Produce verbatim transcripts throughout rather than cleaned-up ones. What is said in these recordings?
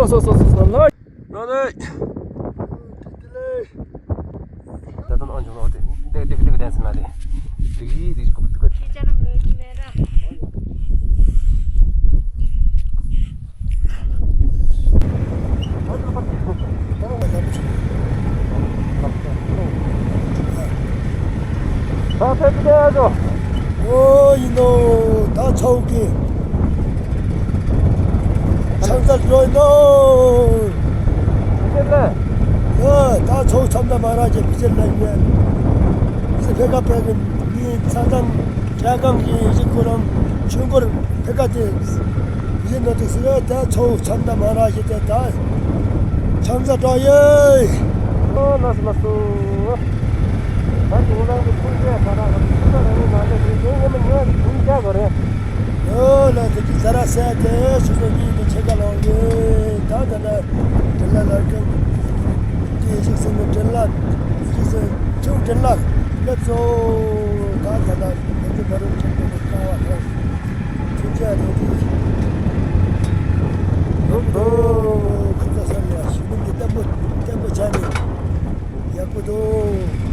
སོ་སོ་སོ་སོ་ལོ། རོ་ལེ། ད་དུང་ཨང་ཆུང་ལོ་དེ་དེ་དེ་དེ་དེ་སེ་ན་དེ། དེ་དེ་ཅི་གོ་དུ་ག་ད་ཕེབས་ཏེ་ཨ་ཟོ། ཨོ་ཡིན་ནོ། ད་ཚོགས་ཀྱི་ཆང་ས་འགྲོ་ཡིན་ནོ། ཕེབས་ལེ། ཨ་ད་ཚོགས་མཚམས་ད་མ་ར་ཅེ་ཕི་ཅེ་ལ་ཡིན། ཕི་ཕེ་ཀ་ཕེ་གི་མི་ཚང་ཚང་། ཁྱེད་རང་གི་ཡིག་ཁོ་རང་ཆུང་པོར་ཕེ་ཀ་ཏེ་ཡིན་ནོ་དེ་སུ་ཡོད་ད་ཚོ་ཚང་ད་མ་ར་ཞིག་ཏེ་ད་ཆང་ས་འགྲོ་ཡེ། ཨོ་ལགས་སོ་ལགས་སོ། ད་ཁྱེད་རང་གི་ཐུགས་རྗེ་ད་ར་ཐུགས་རྗེ་རང་གི་ནང་དུ་ཡིན་ངེས་མི་ཉོ་ཐུགས་རྗེ་གོ་རེ། ཨོ་ལགས་སོ་ཇི་ས་ར་སེ་ཏེ་ཆུ་ཚོད་གཉིས་དེ་ཕྱེད་ཀ་ལོང་ཡེ། ད་ད་ད་དྲིན་ལ་ལར་ཀན་དེ་ཞིག་སེ་ནི་དྲིན་ལ་ཞིག་སེ་ཆུང་དྲིན་ལ་ལེབ་སོ། ད་ད་ད། ཁྱེད་ཚོ་བར་ཁྱེད་ཚོ་ཀ་བ་ཁྱེད་ཚོ་ཅི་ཡ་རེད་དེ། ལོག་འགྲོ། ཁོ་ཚོ་སེམས་ལ་ཞི་ལུགས་ཀྱི་བརྟན་པོ་བརྟན་པོ་བྱས་ནས་ཡག་པོ་འདུག།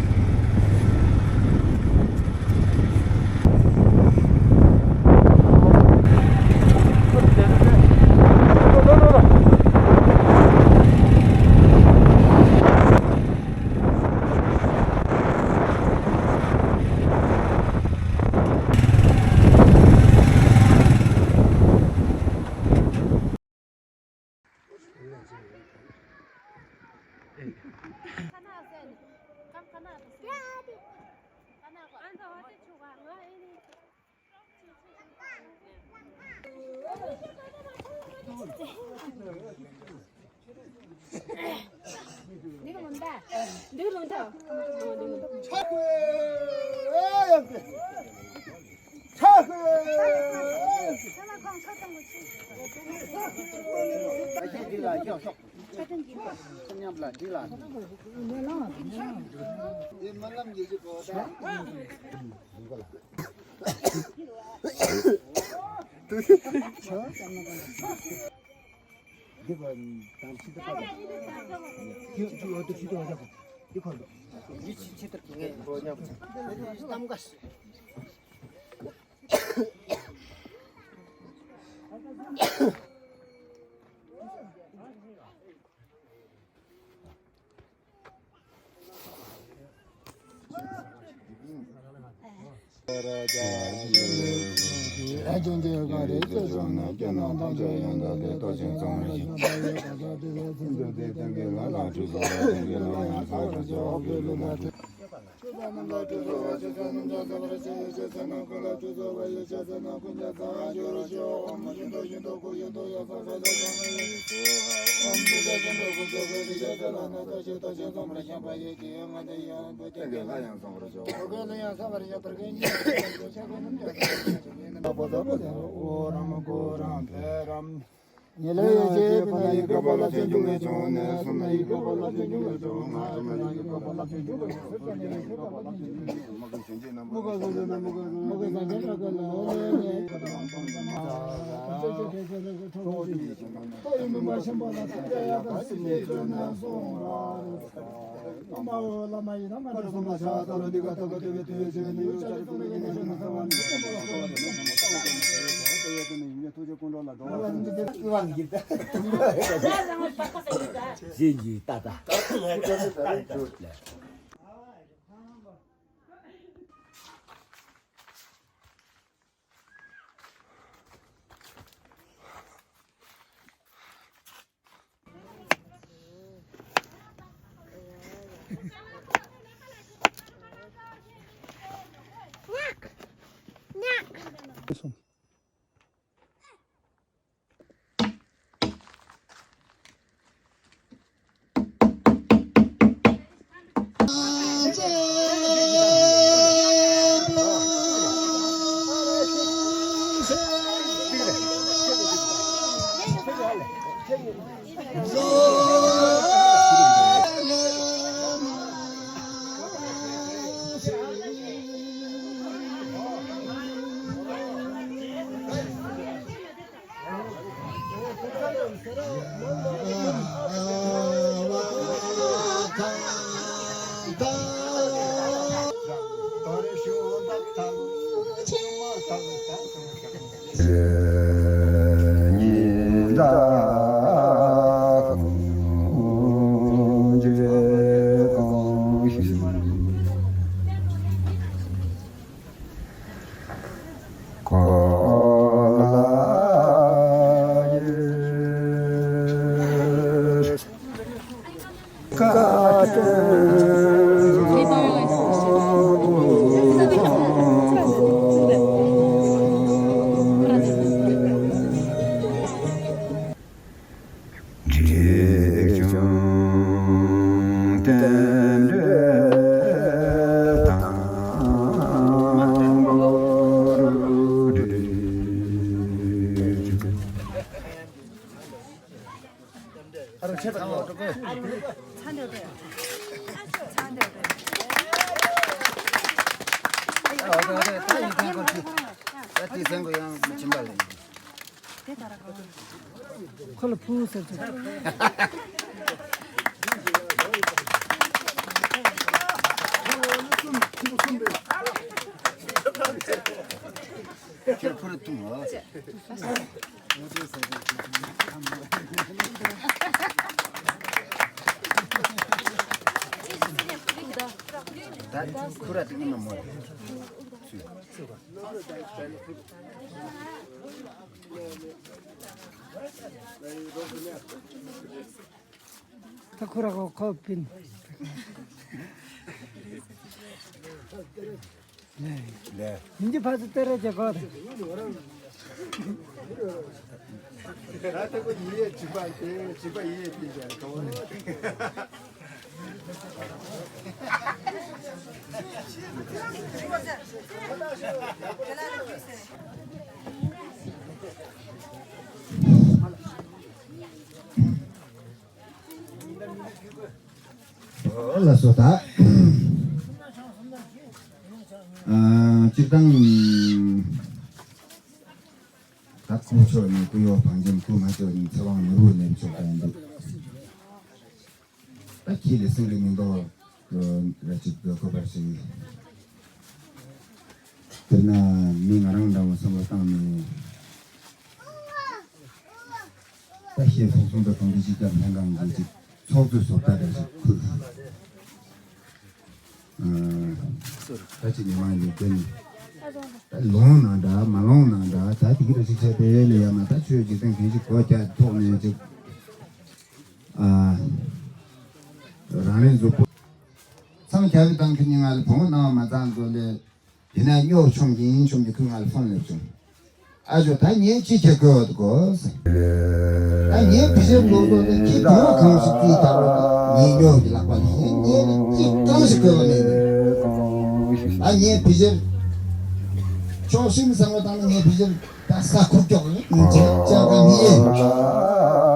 ཁོ་ལ་ཕུལ་ཟེར་ཏེ། ཁྱེད་ཕུལ་ཐུབ་མོ། ད་ཁུར་ར་ཏིང་ངེ་མ་མོ། ད་ཁོ་ར་ཁོ་ཁོ་པིན། ལེ། ལེ། ཉིན་གྱི་ཕ་ཚུ་སྟེར་རེ་བྱེད་གོ། ད་ད་ཁོ་ཉིན་ཡེ་བྱིས་པ་དེ་བྱིས་པ་ཡེ་ཡེ་པིན་ཟེར་གོ། ལགས་སོ་ད། ཨ་སྤྱིར་བཏང་ད་སྐུ་མཆོག་ནི་སྐུ་ཡོད་བང་ཅན་སྐུ་མ་མཆོག་ནི་ཚེ་དབང་ནོར་བུ་ནེམ་ཆོག་ག་ཡིན་འདུག་ད་ཁྱེད་ལས་སེང་གེ་མིང་འདོགས་ར་ཅིག་དགོས་པར་ཞིག་དཔེར་ན་མི་ང་རང་འདྲ་བ་བསམ་བློ་བཏང་ནས། ད་ཤེས་སོང་སོང་ད་གང་གི་ཅིག་ཀྱང་ལྷན་ཁང་གི་ཅིག་ཚོགས་གཙོ་བཟོ་ལྟ་འདྲ་ཞིག་ཁུར། ཨ་ད་ཅིག་མི་མང་ལས་བརྟེན་ད་ལོང་ན་འདྲ་མ་ལོང་ན་འདྲ་ད་དེ་གི་ར་ཅིག་བྱས་ཏེ་ལས་ཡ་མ་ད་ཆོས་འཇིག་རྟེན་གང་ཞིག་གོ་ཀྱག་ཐོག་ནས་ཅིག་ཨ་རང་རེ་གཟུགས་པོ་མཚམས་རྒྱབ་བཏང་ཁྱོད་ཉིད་ང་ལ་བོང་གནང་བ་མ་ཚང་བཟོ་ལས། དེ་ནས་སྨྱོ་ཆོམ་གྱིན་ཆོམ་གྱིན་ཁོས་ང་ལ་ཕོན་སླེབས་བྱུང་། ཨ་ཇོ་ད་ངས་ཅི་བྱེད་དགོས་འདུག་གོ་ཟེར། ད་ངས་བི་ཞབས་ལོག་ལོག་ནས་ཁྱེད་དུང་གང་ཞིག་བརྩིས་བཏང་རོགས་ངས་སྨྱོ་གི་ལག་པ་ལ་ངས་ངས་ཅི་གང་ཞིག་དགོས་པ་མེད་ནས། ད་ངས་བི་ཞབས་ཆོག་ཤིང་བསམ་བློ་བཏང་ནས་ངས་བི་ཞབས་ད་ས་ཁུག་ཀྱོག་ནས་ངས་ཅི་བྱ་ག་མི་ཡེ།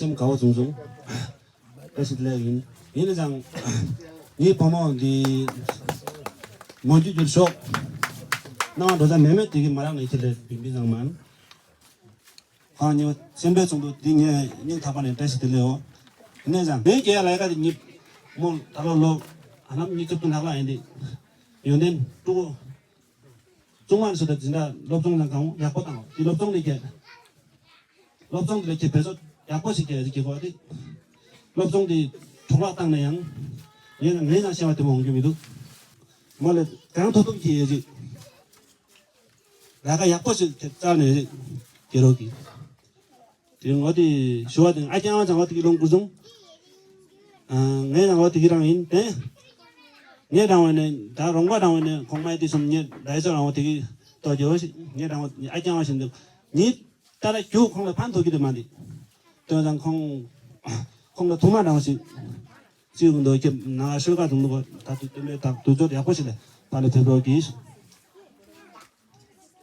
སེམས་དགའ་བོ་བྱུང་སོང་། བཀྲ་ཤིས་བདེ་ལེགས་ཡིན། ཡིན་ན་ཡང་ངའི་བུ་མོ་འདི་མོ་རྒྱུད་འགྱུར་ཤོག། སྣང་བ་འགྲོ་ས་མེད་མེད་དེ་གི་མ་རག་ནས་ཁྱེད་ལས་བིན་བིན་བཟང་མ། ཁོང་ཉིད་སེམས་པའི་ཚོགས་འདུ་འདི་ངས་སྙིང་ཐག་པ་ནས་བཀྲ་ཤིས་བདེ་ལེགས་འོ། ཡིན་ན་ཡང་ངས་རྒྱལ་ཡ་ལ་ཡ་ག་དེ་ཉིད་མོ་ད་ལོ་ལོ་ཨ་ལམ་ཉིས་བཅུ་བདུན་ལྷག་ལ་ཡིན་ཏེ། ཡོན་ཏན་སྤྲུལ་སྐུ། གཙང་མ་ནས་སུ་ད་འཛིན་གྲྭ་སློབ་སྦྱོང་ལ་གང་ཡག་པོ་བཏང་། དེ་སློབ་སྦྱོང་ལས་ཀྱི་སློབ་སྦྱོང་དེ་ལས་ཀྱི་བེད་སྤྱོད་ཡག་པོ་ཞིག་བྱས་ཀྱི་གོ་དེ། སློབ་སྦྱོང་དེ་འཕྲོ་བརླག་བཏང་ན་ཡང་། ངས་ངས་ཡང་བཤད་པ་དེ་མོ་འོང་རྒྱུ་མི་འདུག། མོ་ལས་གང་ཐུབ་ཐུབ་ཅིག་ཡོད་ཅིག་ལས་ཀ་ཡག་པོ་ཞིག་ཐེབས་རྩ་ནས་ཡོད་ཅིག་ཀེ་རོ་གི། དེ་ངོ་དེ་ཞུ་བ་དེ་ཨ་ཅང་བ་ཅང་བ་དེ་གི་ལོང་ཀུ་སོང་། ཨ་ངས་རང་བ་དེ་གི་རང་ཡིན་ཏེ། ངས་རང་བ་ནས་ད་རོང་པ་རང་བ་ནས་གོང་མ་དེ་སོང་ངས་ད་ཨེ་ཚོ་རང་བ་དེ་གི་ཏོ་རྒྱོ་ཞིག་ངས་རང་བ་ཨ་ཅང་བ་ཞིག་འདུག་ཉིད། ད་ར་རྒྱུ་ཁོང་ལ་ཕན་ཐོགས་ཀྱི་དེ་མ་རེད། དོན་དང་ཁོང་ཁོང་ལ་ཐུགས་མ་འདང་ཞིག་ཅིག་འདུག་ཁྱེད་ནང་ཤོད་ཀ་དུང་འདུག་ད་དུས་སྟོན་པའི་ད་དུས་ཚོད་ཡག་པོ་ཞིག་ལས་ཕར་ལས་ཕེབས་རོགས་གྱིས།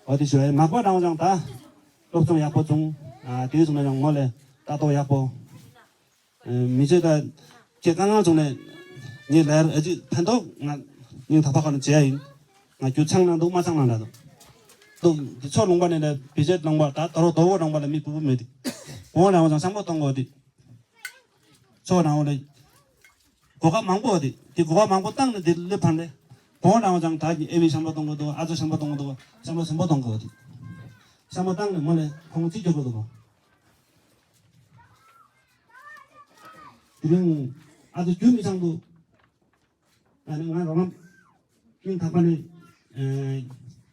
འོ་དེ་ཞུ་ཡ་མག་པ་འདང་ཅང་ད་སློབ་སྦྱོང་ཡག་པོ་བྱུང་། ཨ་དེ་སོང་ན་ཡང་མོ་ལས་ད་ཏོ་ཡག་པོ། མི་ཚེ་ད་ཁྱེད་གང་གང་བྱུང་ནས་ངས་ལར་ཨ་ཅིག་ཕན་ཐོགས་ང་སྙིང་ཐག་པ་ཁ་ནས་བྱེད་ཡ་ཡིན། ང་རྒྱུ་ཚང་ན་འདུག་མ་ཚང་ན་འདྲ་འདུག་འདུག་འདི་ཚོ་ལུང་པ་ནས་ལས་བི་ཇེཊ་ལུང་པ་ད་ད་རོ་དོ་བོ་ལུང་པ་ལས་མི་སྤུ་སྤུ་མེད་དེ། བོང་རང་བ་ཚང་བསམ་བློ་གཏོང་དགོས་དེ། ཚོ་ནང་ལས་གོ་སྐབས་མང་པོ་དེ་དེ་གོ་སྐབས་མང་པོ་བཏང་ནས་དེ་ལས་ཕན་ལས་བོང་རང་བ་ཚང་ད་ཨེ་མི་བསམ་བློ་གཏོང་དགོས་འདུག་ཨ་ཚོ་བསམ་བློ་གཏོང་དགོས་འདུག་བསམ་བློ་བསམ་བློ་གཏོང་དགོས་དེ། བསམ་བློ་བཏང་ནས་མོ་ལས་ཁོང་ཅི་འཇོག་དགོས་འདུག་དེ་རིང་ཨ་ཚོ་རྒྱུ་མི་ཚང་འདུག་ཨ་ནི་ང་རོགས་རམ་སྙིང་ཐག་པ་ནས་ཨེ་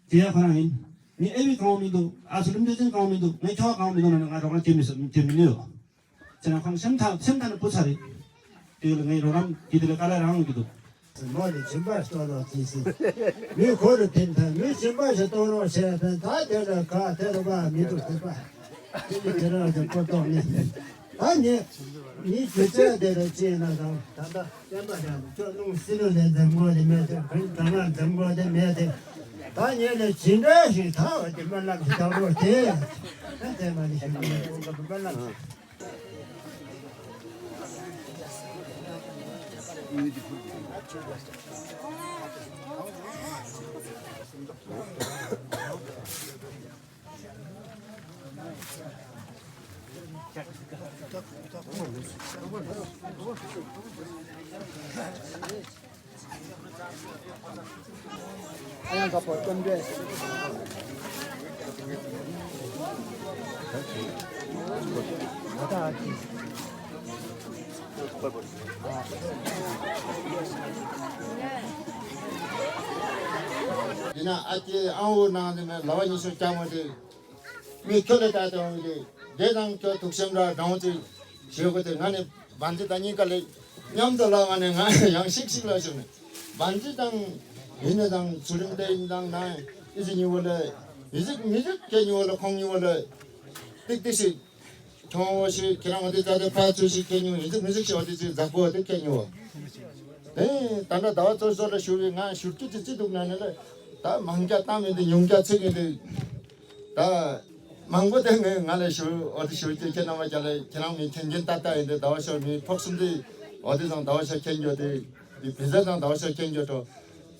བྱེད་ཡ་ཁོ་རང་ཡིན། ངས་ཨེ་བི་གང་བ་མི་འདུག་ཨ་ཚོ་ལུམ་ཅན་ཅན་གང་བ་མི་འདུག་ངས་ཁྱོ་ག་གང་བ་མི་འདུག་ན་ནི་ང་རོགས་རམ་བྱེད་མི་ས་བྱེད་མི་ནུས་ཡོད། ཟེར་ན་ཁོང་སེམས་ཐག་སེམས་ཐག་ནས་བུ་ཚ་རེད། དེ་ལ་ངས་རོགས་རམ་གྱི་དེ་ལ་དཀའ་ལས་རང་གི་འདུག་མོ་ནི་སྦྱིན་པ་སྟོན་རོགས་གྱིས་ཟེར། མི་ཁོ་རུ་ཕན་ཐང་མི་སྦྱིན་པ་ཞིག་སྟོན་རོགས་ཟེར་ཕན་ཐང་དེ་ལ་ག་དེ་ལ་བ་མི་འདུག་དེ་པ། དེ་ནི་དེ་རང་གི་ཁོ་ཐོག་ནི། ད་ནི་མི་རྒྱུ་ཆ་དེ་རུ་ཅི་ན་དང་ད་ལྟ་བསྟན་པ་དང་ཁྱོད་ལུང་སྲིད་ལུང་ལས་འཛེམ་དགོས་དེ་མེད་དེ་གང་གང་འཛེམ་དགོས་དེ་མེད་དེ། ད་ནི་ལས་ཇི་འདྲ་ཞིག་ཐག་དེ་མ་ལམ་ཞིག་ཐག་རོགས་དེ། ད་དེ་མ་ནི་ཞིག་མ་ལམ་ཞིག་དེ་ན་ཨ་ཅེ་ཨ་འོ་ནང་དེ་ནས་ལ་བ་ཉི་ཤུ་རྐྱང་བ་དེ། མི་ཁྱོད་ལས་ད་དེ་འོང་གི་དེ་དང་ཁྱོད་ཐུགས་སེམས་ར་དྲང་ཚུལ་ཞུ་དགོས་དེ་ང་ནི་བན་ཚེ་དང་གཉིས་ཀ་ལས་མཉམ་དུ་ལ་ང་ནི་ང་ཡང་ཤིག་ཤིག་ལ་ཞུ་ནས་བན་ཚེ་དང་ཡིན་ནས་དང་ཚུལ་ཁྲིམས་དེ་ཡིན་དང་ན་ཨི་ཟི་ཉི་བོ་ལས་མི་ཟིག་མི་ཟིག་ཁྱེད་ཉི་བོ་ལས་ཁོང་ཉི་བོ་ལས་ཏིག་ཏིག་ཞིག་ཁྱོང་བ་ཞིག་ཁྱེད་རང་འོ་དེ་ཙག་དེ་ཕར་ཚུར་ཞིག་ཁྱེད་ཉི་བོ་ཡིན་ཟིག་མི་ཟིག་ཞིག་འོ་དེ་ཅིག་ཛ་གོ་དེ་ཁྱེད་ཉི་བོ་དེ་ད་ལྟ་ཟླ་བ་ཚོ་ཚོ་ལ་ཞུ་བའི་ང་ཞུ་རྒྱུ་ཅི་ཅི་འདུག་ན་ནི་ལས་ད་མང་རྒྱ་བཏང་མི་འདུག་ཉུང་རྒྱ་ཚིག་གི་འདུག་ད་མང་པོ་དེ་ངས་ང་ལས་ཞུ་འོ་དེ་ཞུ་རྒྱུ་ཁྱེད་རྣམ་པ་རྒྱ་ལས་ཁྱེད་རང་མི་མཁྱེན་མཁྱེན་ཏག་ཏག་ཡིན་འདུག་ཟླ་བ་ཤོར་མི་ཕོག་སུམ་དེ་འོ་དེ་ཚང་ཟླ་བ་ཤོར་མཁྱེན་རྒྱུ་དེ་དེ་བི་ཟ་ཚང་ཟླ་བ་ཤོར་མཁྱེན་རྒྱུ་དོ།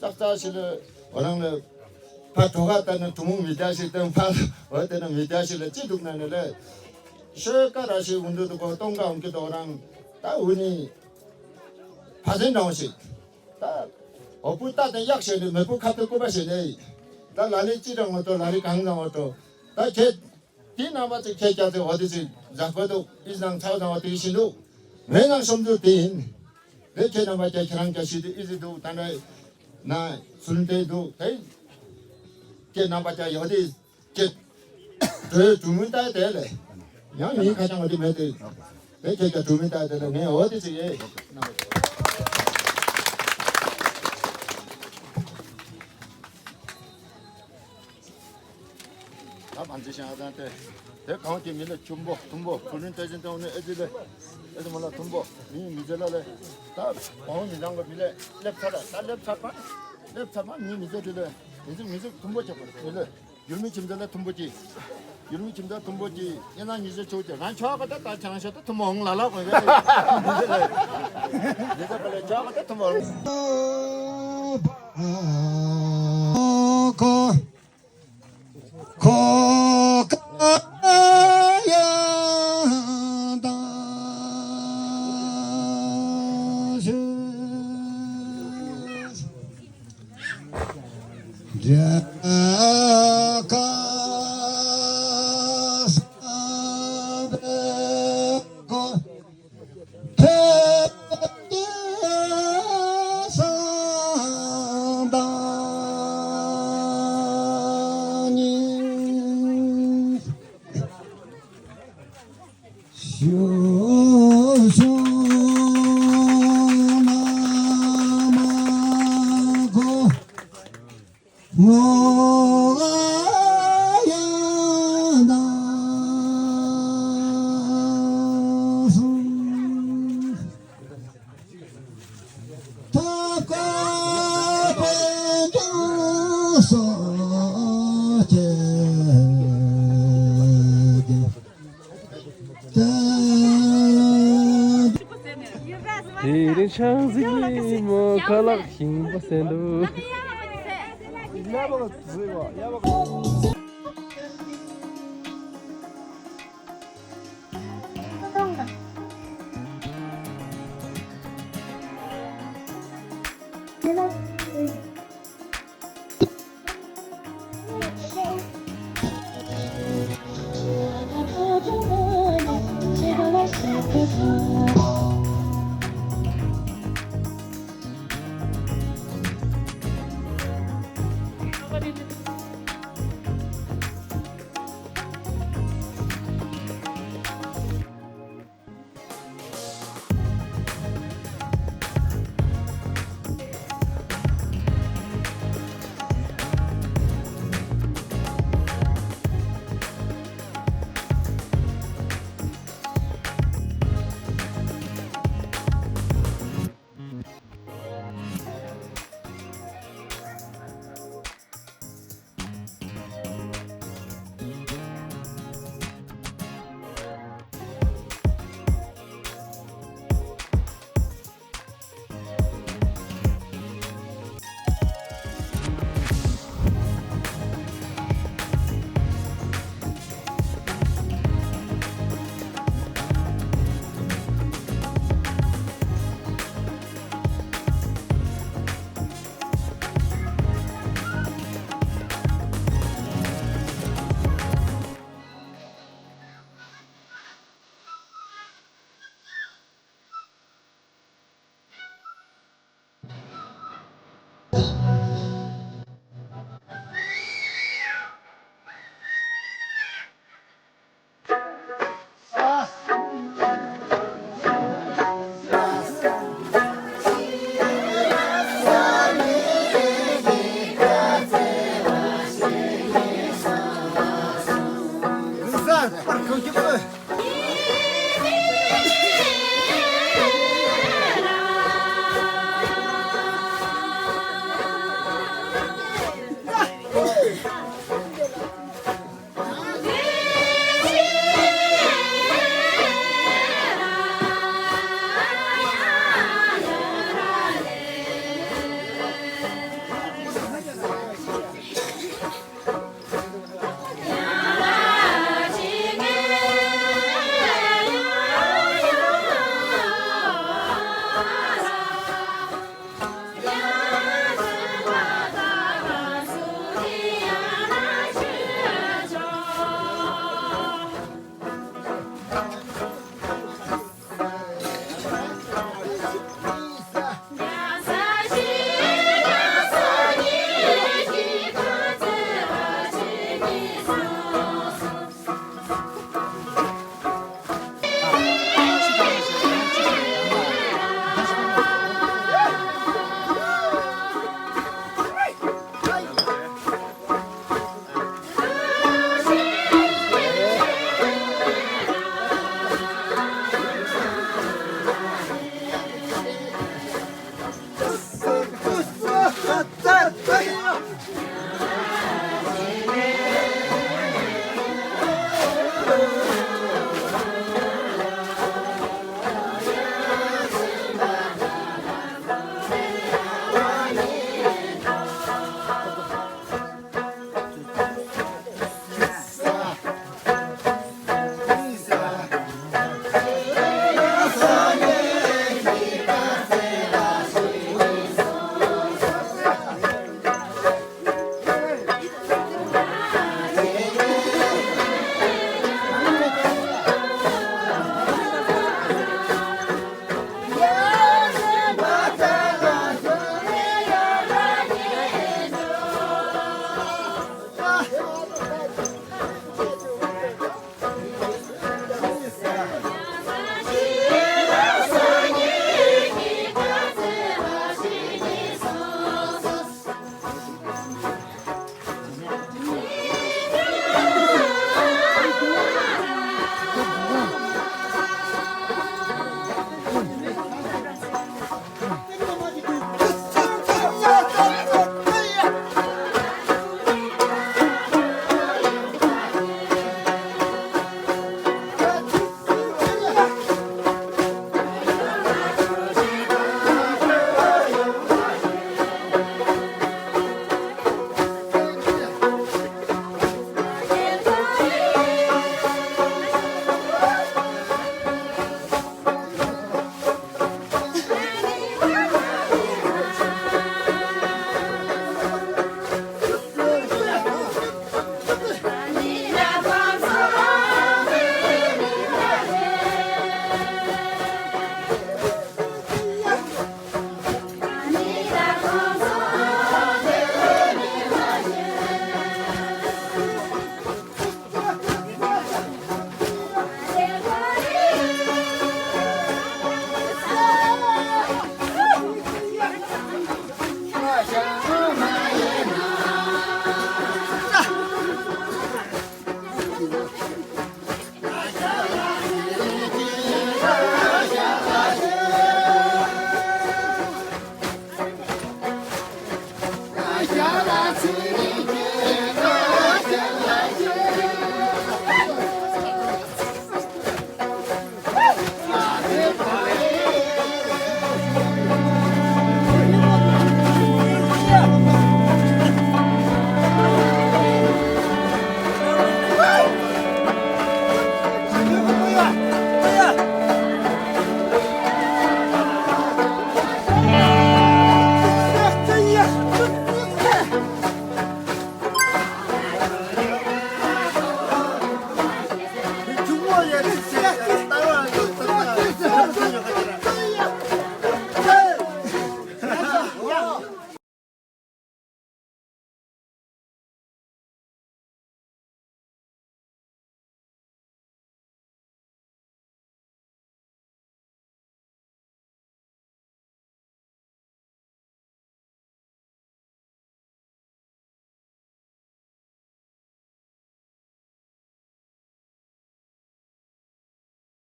ཙག་ཙག་ཞིག་ལས་འོ་རང་ལས་ཕ་གྲོ་ག་ལྟ་ན་ཐུན་མོང་མི་བདེ་ཞིག་སྟོན་ཕ་འོ་དེ་ན་མི་བདེ་ཞིག་ལས་ཅི་འདུག་ན་ནི་ལས་ཤོད་ཀ་ར་ཞིག་འུ་འདུག་འདུག་གོ་གཏོང་ག་འོང་གི་དོ་རང་ད་འུ་ནི་ཕ་ཚན་འདྲ་བོ་ཞིག་ད་འོ་བུ་ལྟ་དེ་གཡག་ཞིག་ནི་མེ་ཕུ་ཁ་ཐུག་སྐུད་པ་ཞིག་ནི་ད་ལ་ལི་ཅི་འདྲ་འོ་དོ་ལ་ལི་གང་འདྲ་འོ་དོ་ད་ཁྱེད། དེ་རྣམ་པ་ཚོས་ཁྱེད་ཅག་ཚོས་འོ་དེ་ཚོས་ཛ་གོ་འདུག་ཨི་ཟང་ཚའོ་ཟང་འོ་དེ་བཞིན་འདུག་ངས་ནང་སོམ་འདུག་དེ་ཡིན། དེ་ཁྱེད་རྣམ་པ་ཅག་ཁྱེད་རང་ཅག་ཤི་དེ་ཨི་ཟི་འདུག་ད་ནི་ན་སུན་དེ་འདུག་དེ་ཁྱེད་རྣམ་པ་ཅག་ཡོད་དེ་ཁྱེད་དེ་གྲུ་མི་ལྟ་དེ་ལས་ཡང་མི་ཁ་ཅང་འོ་དེ་མེད་དེ་དེ་ཁྱེད་ཅག་གྲུ་མི་ལྟ་དེ་ལས་ངས་འོ་དེ་ཚོས་ཡེ། ད་བན་ཚེ་ཤང་ཨ་ཙང་དེ་དེ་གང་གི་མི་ལ་ཐུམ་པོ་ཐུམ་པོ་ཕུ་རིན་ཏེ་ཅིན་ཏེ་འོ་ནི་ཨེ་ཙི་ལེ་ཨེ་ཙི་མོ་ལ་ཐུམ་པོ་མི་མི་ཚེ་ལ་ལེ་ད་གང་མི་ལང་གི་མི་ལེ་ལེབ་ཚ་ལ་ད་ལེབ་ཚ་པ་ལེབ་ཚ་པ་མི་མི་ཚེ་དེ་ལེ་མི་ཚེ་མི་ཚེ་ཐུམ་པོ་ཆགས་པ་མི་ལེ་ཡུལ་མི་ཁྱིམ་ཚང་ལ་ཐུམ་པོ་ཅིག་ཡུལ་མི་ཁྱིམ་ཚང་ཐུམ་པོ་ཅིག་ཡིན་ན་མི་ཚེ་ཆོག་ཅིག་རང་ཆོག་ག་ད་ད་ཆང་ཤོག་ད་ཐུམ་པོ་འོང་ལ་ལ་གོ་ག་མི་ཚེ་ལེ་མི་ཚེ་པ་ལེ་ཆོག་ག་ད་ཐུམ་པོ་འོང་། དེ་རིང་ཆང་ཟིག་ལི་མོ་ཁ་ལག་ཤིང་པ་སེ་འདུག།